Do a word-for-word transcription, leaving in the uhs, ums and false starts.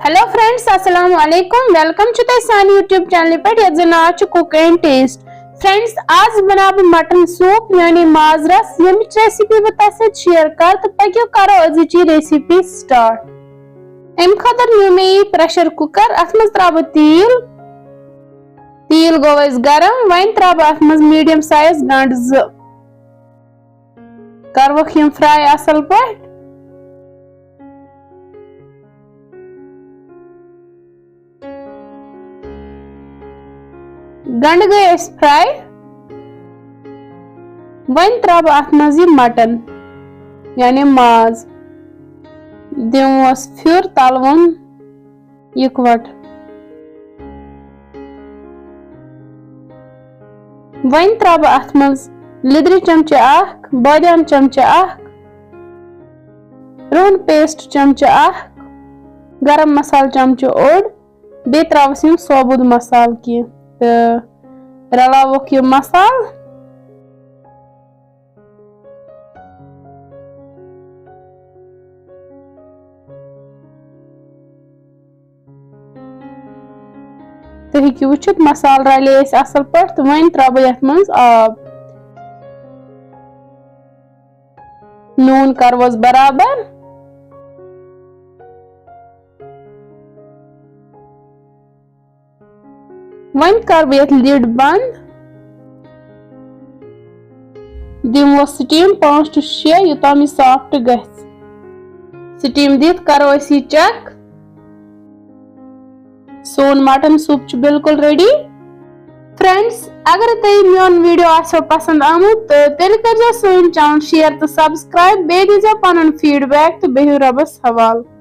Hello friends, السلام علیکم، welcome چھُ تۄہہِ سانہِ YouTube channel پٮ۪ٹھ یَتھ زَن ناو چھُ Cook and Taste. Friends, آز بَناوٕ بہٕ مٹن سوٗپ یعنی ماز رَس، ییٚمِچ recipe بہٕ تۄہہِ سۭتۍ share کَرٕ، تہٕ پٔکِو کَرو أزِچ یہِ recipe start. اَمہِ خٲطرٕ نیوٗ مےٚ یہِ pressure cooker، اَتھ منٛز ترٛاوٕ بہٕ تیٖل، تیٖل گوٚو اَسہِ گرم، وۄنۍ ترٛاوٕ بہٕ اَتھ منٛز medium size گنٛڈٕ زٕ، کَرٕ ووکھ یِم fry اَصٕل پٲٹھۍ. گنڈٕ گٔے اَسہِ fry. وۄنۍ ترٛاوٕ بہٕ اَتھ منٛز یہِ مٹن، یعنی ماز، دِموس پھیُر، تَلوُن یِکوَٹہٕ. وۄنۍ ترٛاوٕ بہٕ اَتھ منٛز لیٚدرِ چمچہٕ اکھ، بٲدیان چمچہٕ اکھ، رُہن paste چمچہٕ اکھ، گرم مسالہٕ چمچہٕ اوٚڑ، بیٚیہِ ترٛاوَس یِم ثوبوٗت مسالہٕ کینٛہہ تہٕ رلاوکھ یہِ مسالہٕ. تُہۍ ہیٚکِو وٕچھِتھ، مسالہٕ رَلے اَسہِ اَصٕل پٲٹھۍ، تہٕ وۄنۍ ترٛاوٕ بہٕ یَتھ منٛز آب. نوٗن کَرٕ ہوس برابر. وۄنۍ کَرٕ بہٕ یَتھ lid بنٛد. دِمہٕ ہوس steam پانٛژھ to شےٚ، یوٚتام یہِ soft گژھِ. Steam دِتھ کَرو أسۍ یہِ check. سون مٹن سوٗپ چھُ بالکل ready. Friends, اگر تۄہہِ میون video آسیو پسنٛد آمُت، تہٕ تیٚلہِ کٔرۍزیو سٲنۍ channel share تہٕ subscribe، بیٚیہِ دیٖزیو پنُن feedback تہٕ بِہِو رۄبَس حوالہٕ.